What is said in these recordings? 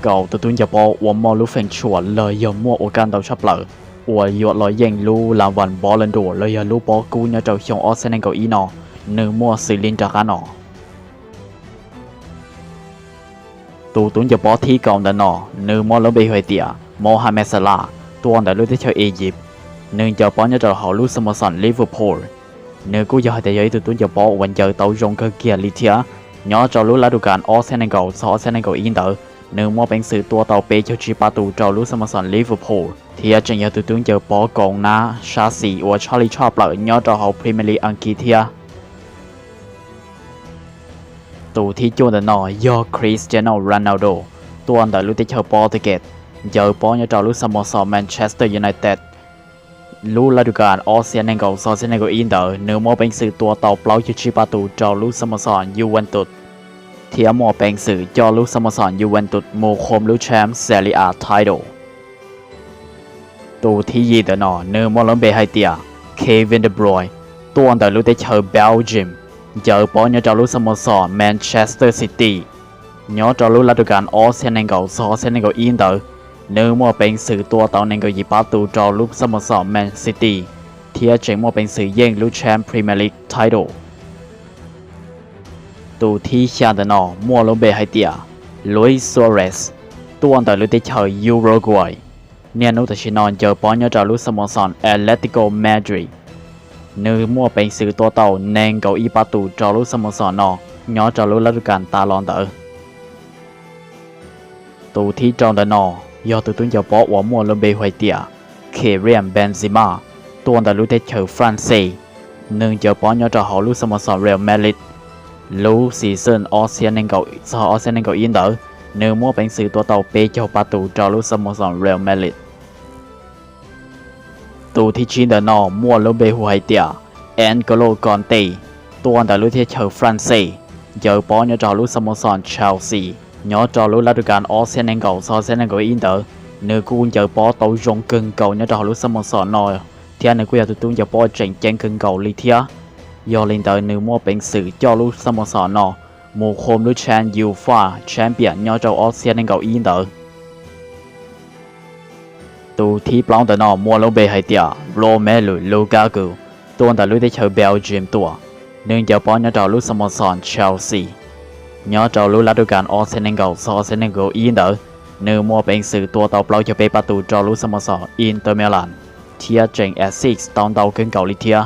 Kaum tus tub ncaws pob uas muaj lub feem tshuam los yog muaj ua kaj ntau tshaj plaws uas yuav los yeej lub las vas Ballon d'Or los yog lub pob kub nyob rau xyoo ob txhiab nees nkaum ib no, nws muaj xws li nram qab no. Tus tub ncaws pob thib kaum ntawm no, nws muaj lub npe hu hais tias Mohamed Salah, tuaj ntawm lub teb chaws Egypt. Nws ncaws pob nyob rau hauv lub xab mav xom Liverpool. Nws kuj yog hais tias yog ib tug tub ncaws pob uas ncaws tau zoo kawg kiag li thiab. Nyob rau lub lab du kas ob txhiab nees nkaum txog ob txhiab nees nkaum ib ntawd, nws muaj peev xwm tua tau peb caug tsib pab tus rau lub xab mav xom Liverpool, thiab tseem yog tus tub ncaws pob koom nab sab xis uas tshaj li tshaj plaws nyob rau hauv Premier League Askiv thiab. Tus thib cuaj ntawm no yog Cristiano Ronaldo, tuaj ntawm lub teb chaws Portugal, ncaws pob nyob rau lub xab mav xom Manchester United. Lub lab du kas ob txhiab nees nkaum txog ob txhiab nees nkaum ib ntawd, nws muaj peev xwm tua tau plaub caug tsib pab tus rau lub xab mav xom Juventus, thiab muaj peev xwm coj lub xab mav xom Juventus mus kham lub champ Serie A title. Tus thib yim ntawm no, nws muaj lub npe hais tias Kevin De Bruyne, tuaj ntawm lub teb chaws Belgium, ncaws pob nyob rau lub xab mav xom Manchester City. Nyob rau lub lab du kas ob txhiab nees nkaum txog ob txhiab nees nkaum ib ntawd, nws muaj peev xwm tua tau nees nkaum yim pab tus rau lub xab mav xom Man City, thiab tseem muaj peev xwm yeej lub champ Premier League title. Tus thib xya ntawm no muaj lub npe hais tias Luis Suarez, tuaj ntawm lub teb chaws Uruguay. Niaj hnub tam sim no ncaws pob nyob rau lub xab mav xom Atletico Madrid. Nws muaj peev xwm tua tau nees nkaum ib pab tus rau lub xab mav xom no nyob rau lub lab du kas tas los ntawd. Tus thib rau ntawm no yog tus tub ncaws pob uas muaj lub npe hu hais tias Karim Benzema, tuaj ntawm lub teb chaws France. Nws ncaws pob nyob rau hauv lub xab mav xom Real Madrid. Lub season ob txhiab nees nkaum txog ob txhiab nees nkaum ib ntawd, nws muaj peev xwm tua tau peb caug pab tus rau lub xab mav xom Real Madrid. Tus thib tsib ntawm no muaj lub npe hu hais tias N'Golo Kante, tuaj ntawm lub teb chaws France, ncaws pob nyob rau hauv lub xab mav xom Chelsea. Nyob rau lub lab du kas ob txhiab nees nkaum txog ob txhiab nees nkaum ib ntawd, nws kuj ncaws pob tau zoo kawg nkaus nyob rau hauv lub xab mav xom no, thiab nws kuj yog tus tub ncaws pob tseem ceeb kawg nkaus li thiab. Yog li ntawd nws muaj peev xwm coj lub xab mav xom no mus kham lub champ UEFA Champion nyob rau ob txhiab nees nkaum ib ntawd. Tus thib plaub ntawm no muaj lub npe hais tias Romelu Lukaku, tuaj ntawm lub teb chaws Belgium tuaj. Nws ncaws pob nyob rau lub xab mav xom Chelsea. Nyob rau lub lab du kas ob txhiab nees nkaum txog ob txhiab nees nkaum ib ntawd, nws muaj peev xwm tua tau plaub caug peb pab tus rau lub xab mav xom Inter Milan, thiab tseem assist tau ntau kawg nkaus li thiab.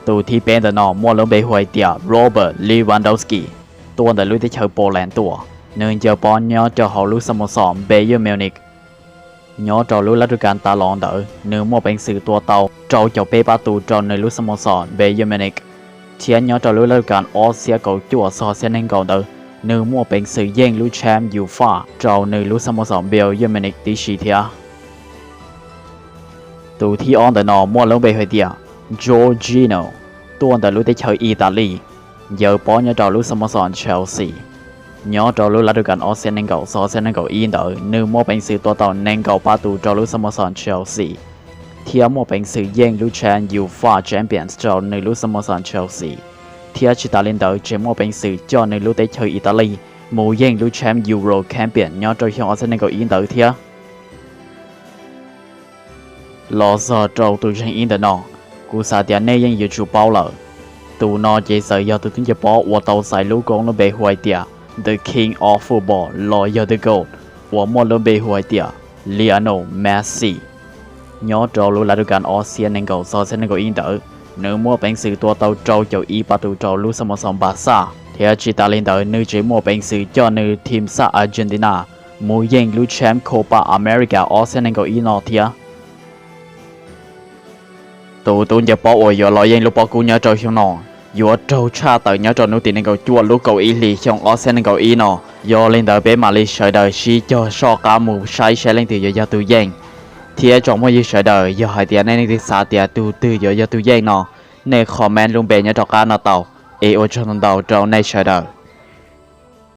Tus thib peb ntawm no muaj lub npe hu hais tias Robert Lewandowski, tuaj ntawm lub teb chaws Poland tuaj. Nws ncaws pob nyob rau hauv lub xab mav xom Bayern Munich. Nyob rau lub lab du kas tas los ntawd, nws muaj peev xwm tua tau rau caum peb pab tus rau nws lub xab mav xom Bayern Munich, thiab nyob rau lub lab du kas ob txhiab kaum cuaj txog ob txhiab nees nkaum ntawd, nws muaj peev xwm yeej lub champ UEFA rau nws lub xab mav xom Bayern Munich tib si thiab. Tus thib ob ntawm no muaj lub npe hais tias Jorginho, tuaj ntawm lub teb chaws Italy, ncaws pob nyob rau lub xab mav xom Chelsea. Nyob rau lub lab du kas ob txhiab nees nkaum txog ob txhiab nees nkaum ib ntawd, nws muaj peev xwm tua tau nees nkaum pab tus rau lub xab mav xom Chelsea, thiab muaj peev xwm yeej lub champ UEFA Champions rau nws lub xab mav xom Chelsea, thiab tsis tas li ntawd tseem muaj peev xwm coj nws lub teb chaws Italy mus yeej lub champ Euro Champion nyob rau xyoo ob txhiab nees nkaum ib ntawd thiab. Los txog rau tus zeeg ib ntawm no, kuv xav tias nej yeej yuav tsum paub lawm. Tus no ces txawm yog tus tub ncaws pob uas tau txais lub koob lub npe hu hais tias The King of Football los yog The GOAT, uas muaj lub npe hu hais tias Lionel Messi. Nyob rau lub lab du kas ob txhiab nees nkaum txog ob txhiab nees nkaum ib ntawd, nws muaj peev xwm tua tau rau caum ib pab tus rau lub xab mav xom Barca, thiab tsis tas li ntawd nws tseem muaj peev xwm coj nws team xab Argentina mus yeej lub champ Copa America ob txhiab nees nkaum ib no thiab. Tus tub ncaws pob uas yuav los yeej lub pob kub nyob rau xyoo no yuav raug tshaj tawm nyob rau hnub tim nees nkaum cuaj lub kaum ib hlis xyoo ob txhiab nees nkaum ib no. Yog li ntawd peb mam li sawv daws sib cog soj qab mus saib seb leej twg yuav yog tus yeej. Thiab tsoom phooj ywg sawv daws, yog hais tias nej leej twg xav tias tus twg yuav yog tus yeej no, nej comment lub npe nyob rau qab no tau. Es ua tsaug ntau ntau rau nej sawv daws.